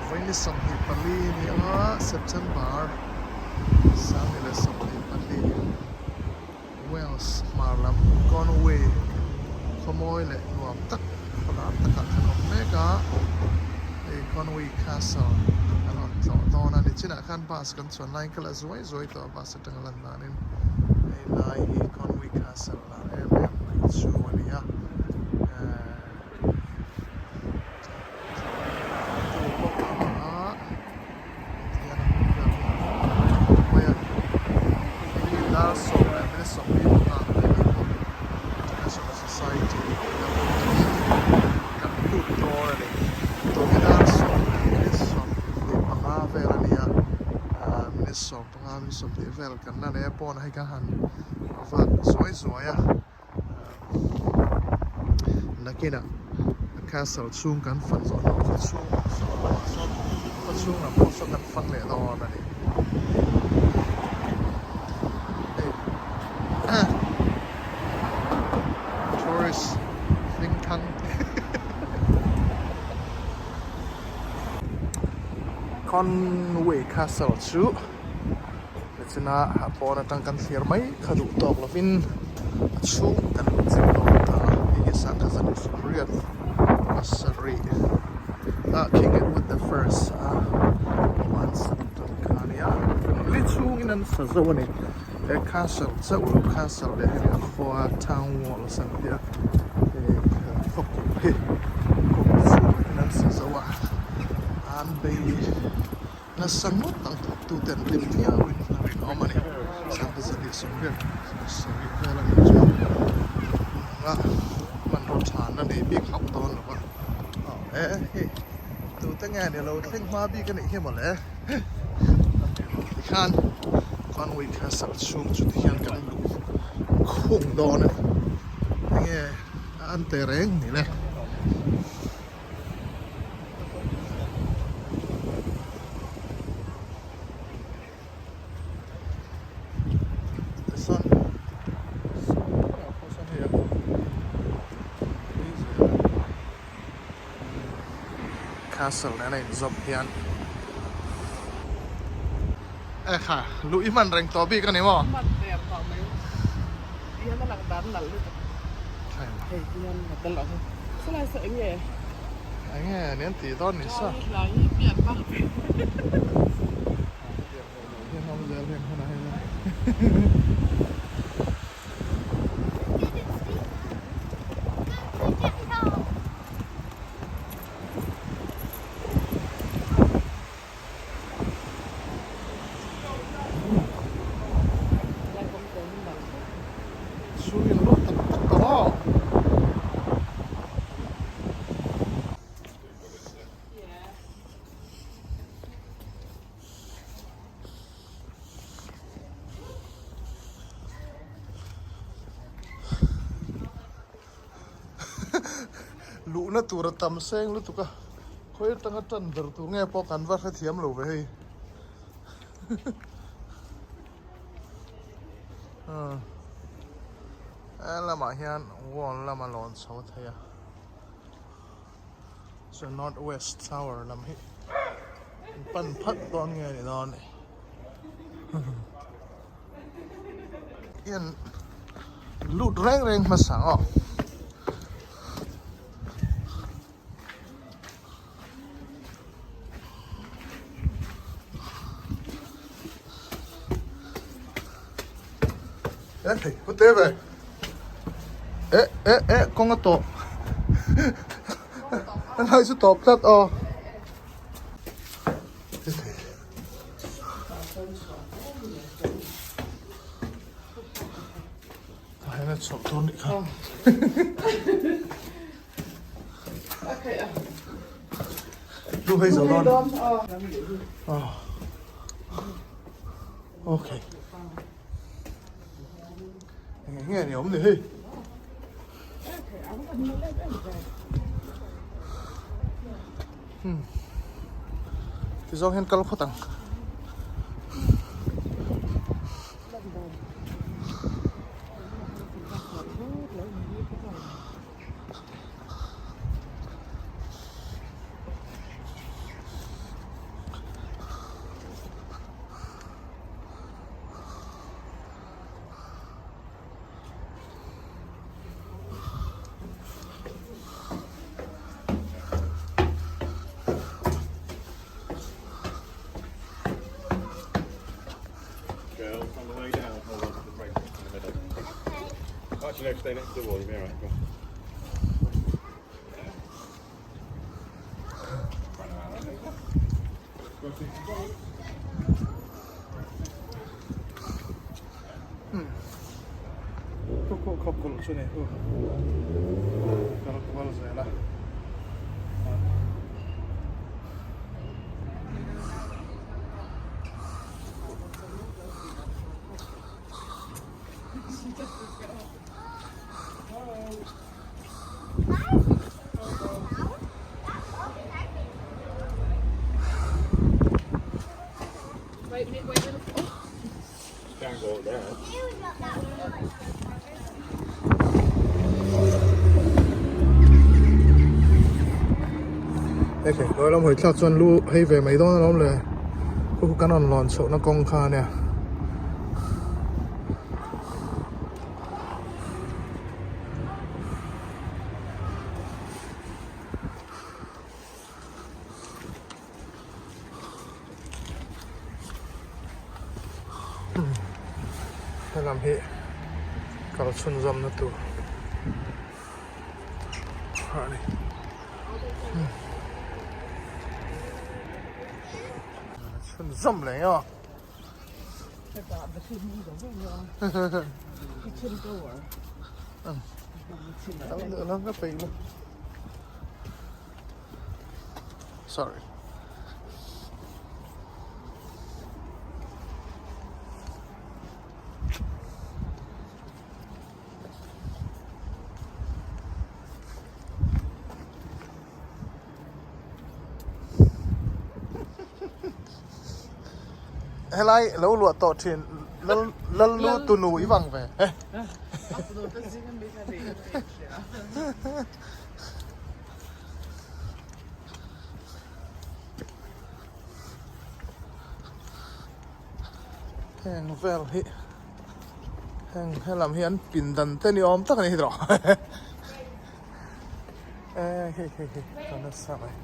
Vawiin 24 ni a September 2024 Wales hmar lam Conway khawmawi leh nuam tak khawlar takah khan awm mek a, hei Conwy Castle an rawn tlawh dawn a ni. Chinah khan bus kan chuan laiin ka la zuai zuai tawh a bus atanga lan danin hei lai hi Conwy Castle lar em em mai chu a ni a. Tu pawh a awm a. Pathian a hmu vel hi mai a hei dar 10 minute 25 ah hei pawh International Society lam atangin kan lut dawn a ni tun hi dar 10 minute 25 vel a ni a ah minute 15 minute 20 vel kan la nei a pawnah hi ka han vak zuai zuai a. Nakinah castle chhung kan fan zawh hnu khaw chhung saw lamah sawn khaw chhung lam pawh saw kan fan leh dawn a ni. Hei tourist hming thang Conway Castle chu. Nichina a pawn atang kan thlir mai kha duh tawk lovin a chhung kan lut zet dawn ta a, hei hi 1987 ah King Edward the First a an sak tan kha a nia, li chhungin an sa zo a ni, he castle chauh lo castle leh hemi a khua town wall an tia hei khawpui hi khawpui chhungin an sa zo a an bei. Nasa ngawt ang thawktute an rim viauin a rinawm a ni. 1987 vel a nih chuan tunah hmanraw than a nei bik hauh dawn lo va. Aw e hei tute nge ni lo thleng hma bik a nih hi mawle. Tikhan Conway Castle chhung chu tihian kan luh khung dawn a ni. Enge a an teh reng ni le. Tisawn sawnah pawh sawn hei a tui zel a castle nen a inzawm hian e kha luh i hman reng tawh bik a ni maw? Hman reng tawh mai tihian a lang dan nalh lutuk hei tihian a tel ang khawlai saw eng nge eng nge ni an tih dawn ni sa hlai hi pian bak hian awm zel heng hunah hian Chhungin lut tak tak tawh aw. Luhna tur a tam seng lutuk a, khawi atanga tan ber tur nge pawh kan va hrethiam lo ve hei. He lamah hian wall lam a lawn chho thei a, chuan north west tower lam hi pan phat dawn nge ni dawn ni. Hian lut reng reng hmasa ang aw. E hei hute ve e e e kawng a tawp a lai chu tawp tlat aw. Tah hian a chhoh dawn nih kha. Lu hei zo dawn. Okay. Eng nge ni awm ni hei. Ti zawng hian kal phawt ang. Khu khu khawp kulh chu ni khu kal kual zel a. Hei hnuai lam hawi thlak chuan lu hei ve mai dawn alawm le khu khu kan rawn lawn chhohna kawng kha ania. Helam hi kal chhunzawmna tur a ni. Chhunzawm leh emaw. Sorry. Helai lo luah tawh thin lal lal nu tunu i vang ve. Heng vel hi heng helam hi an pindan te ni awm tak a ni hi tawh e hei hei hei ka nasa mai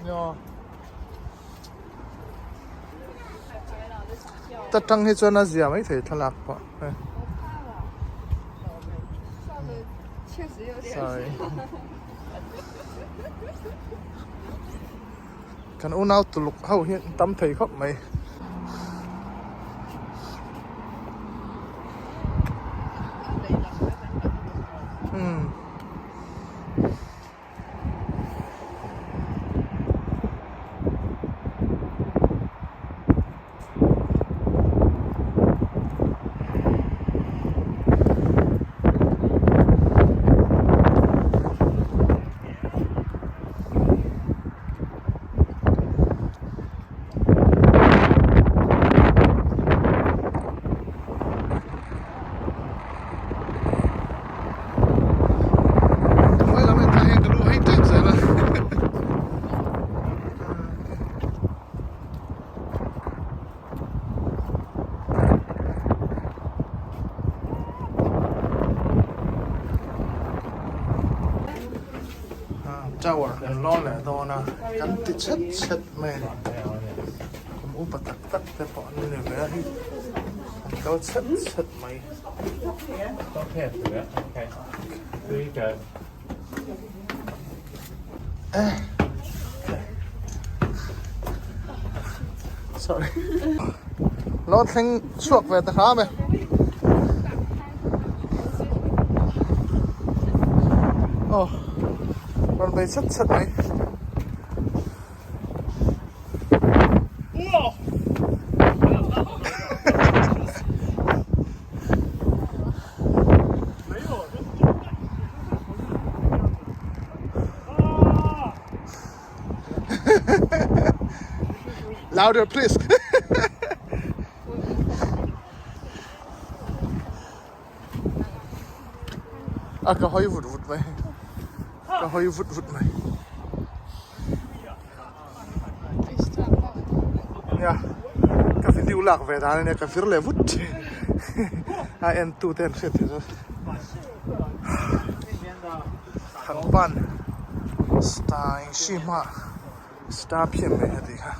nyo ta tang hi chuan a zia mai thei thlalak pawh Sorry. Kan unau tuluk ho hi an tam thei khawp mai. Hmm. Tower kan lawn leh dawn a kan ti chhet chhet mai a ni kum upa tak tak te pawh an ni ve a hei an kal chhet chhet mai. Sorry. Lo thleng chhuak ve ta hram e. Oh. Rawn bei chat chat mai. Louder please. A ka hawi vut vut mai. Ka hawi vut vut mai. Nia ka video lak ve dan ania ka vir leh vut thin a en tu te an hriat theih chuan Thangpan star eng hri hma star phian mai a tih kha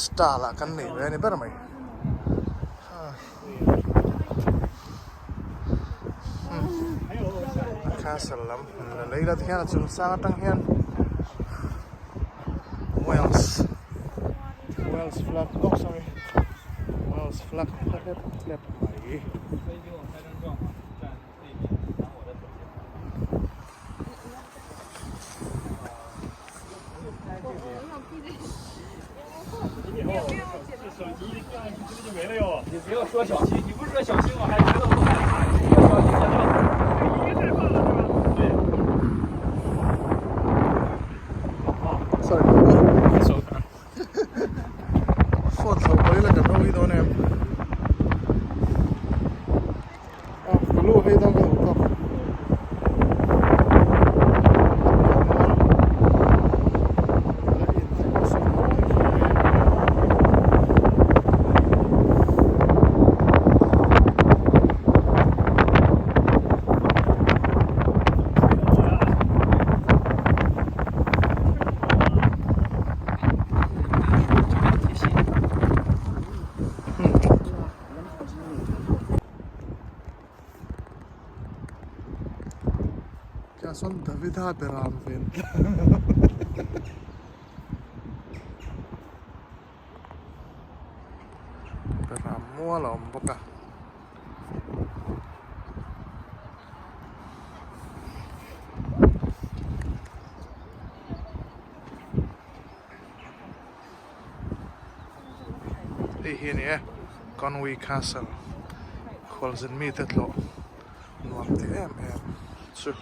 star lah kan nei ve a ni ber mai. Castle lam la lei la tikhian a chung sang atang hian Wales Wales flag oh sorry Wales flag a hlep hlep mai. Phone chho pawh ila kan ro hi dawn em? Ah, ka lu hei dawn ka duh tawk. Kia sawn Davida beram ven beram mual a awm bawk a. Hei hi a ni e Conwy Castle khualzin mite tlawh nuam ti em em chu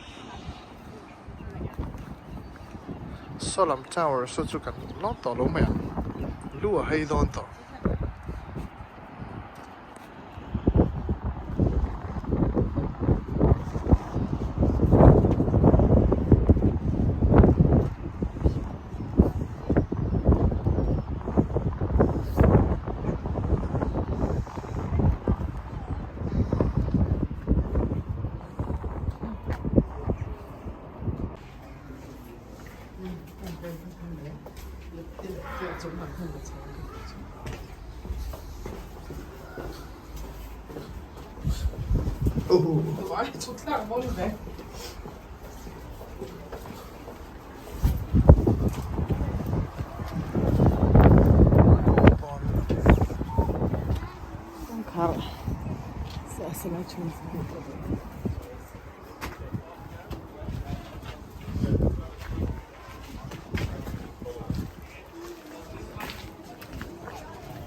Solam Tower saw chu kan lawm tawh lo mai ang lu a hei dawn tawh.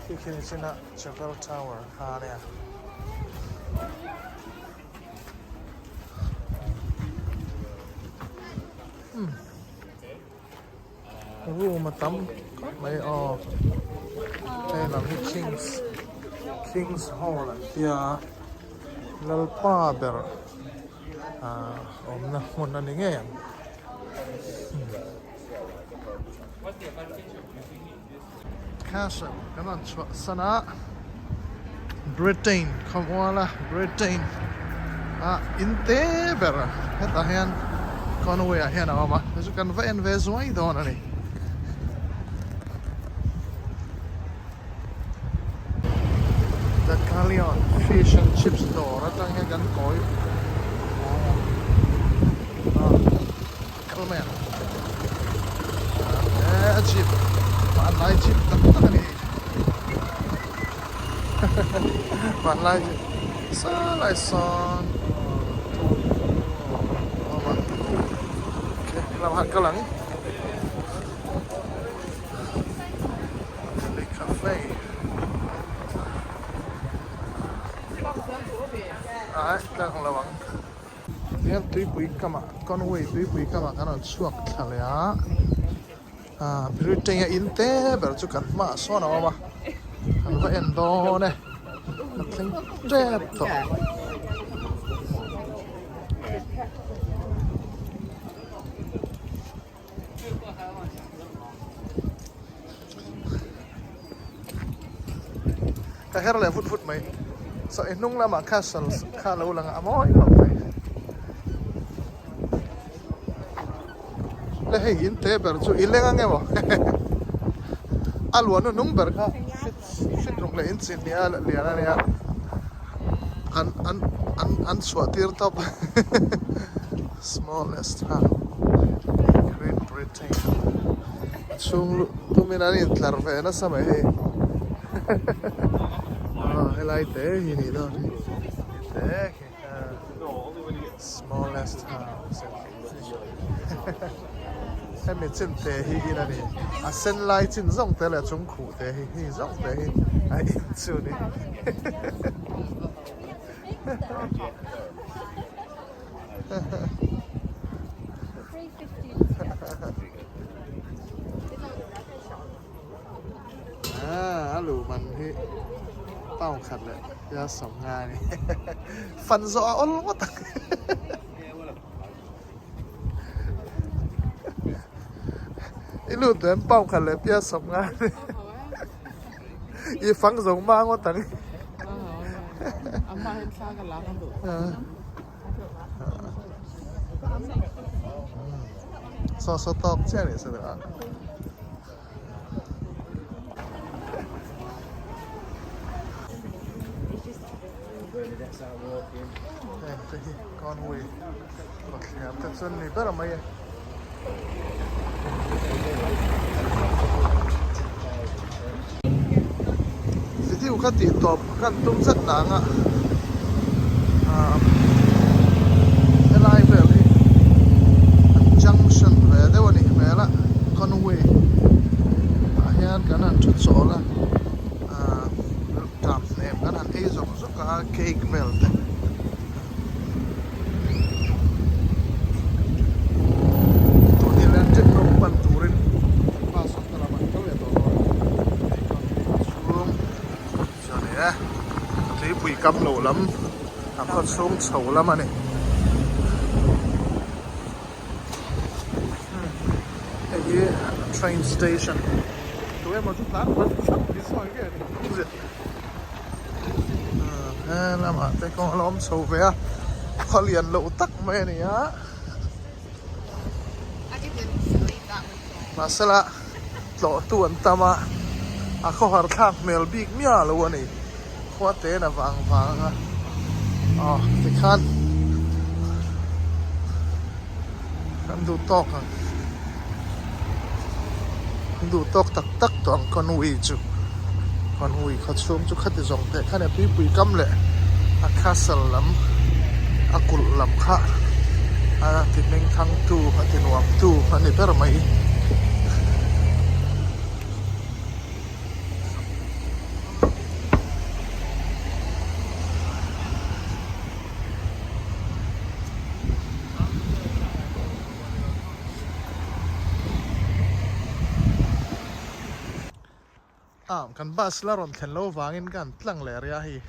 Khi khi ni chin a Chapel Tower kha a nia. Hmm. Room a tam khawp mai aw. Hei lam hi Kings Kings Hall an tia Lalpa ber ah awmna hmun a ni ngei ang. Castle kan rawn chhuah san a, Britain khawmuala Britain ah in te ber hetah hian Conway ah hian a awm a, chu chu kan va en ve zuai dawn a ni. The Galleon Fish and Chips dawr atang hian kan kawi a kal mai ang a jeep hmanlai jeep tak tak a ni hmanlai jeep salai sawn a awm a lamah kal ang. Lily Cafe. Ai tlang lo ang. Tihian tuipui kamah Conway tuipui kamah kan rawn chhuak thla leh a. Ah Britain a in te ber chu kan hmaah sawn a awm a. Kan va en dawn e. Kan thleng tep tawh. Ka her leh vut vut mai so i hnung lamah castle kha lo lang a mawi khawp mai le hei in te ber chu i leng ange maw a luan nu hnung ber kha hrit ruk leh in chin nia lian a nia an an an an chhuah tir tawp. Smallest town in Great Britain. A chhung luh tumin an intlar ve nasa mai hei. Aw helai te hi nih dawn hi. Te khi smallest house. Hemi chin te hi in a ni. A sen lai chin zawng te leh a chung khuh te hi hei zawng te hi a in chu a ni. A luh man hi pound khat leh pia sawmnga a ni. Fan zawh a awl ngawt ang. I lut duh em pound khat leh pia sawmnga a ni. I fang zawng hma ngawt ang. Saw saw tawk chiah a nih chu a. Heng te hi Conway kawtthler te chuan ni ber mai e. Video kha tih tawp kan tum zet nang a ah helai vel hi an junction ve deuh a nih hmel a Conway ah hian kan han thu chawl a ah tap hnem kan han ei zawk zawk a cake vel te. Tun hi Lantern rawng pan turin bus awm na lamah an kal leh tawh dawn a chhung chuan ni e tuipui kam loh lam a khaw chhung chho lam a ni hei hi train station tu emaw chu tlan kual thlap ni sawi nge ni. He lamah te kawng a la awm chho ve a khaw lian loh tak mai a ni a mahsela tlawh tu an tam a a khawhar thlak hmel bik miah lo a ni khua te na vang vang a aw tikhan kan duh tawk ang kan duh tawk tak tak tawh ang Conway chu Conway khaw chhung chu khati zawng teh khan e tuipui kam leh a castle lam a kulh lam kha a ti hming thang tu a ti nuam tu a ni ber mai. Ah kan bus la rawn thlen loh avangin ka han tlang leh rih a hei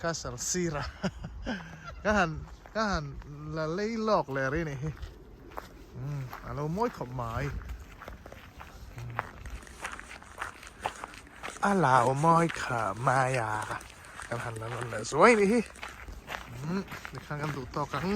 castle sirah ka han ka han la lei lawk leh rih a nih hi umm a lo mawi khawp mai. A lo mawi khawp mai a kan han la rawn leh zuai a nih hi umm tikhan kan duh tawk ang.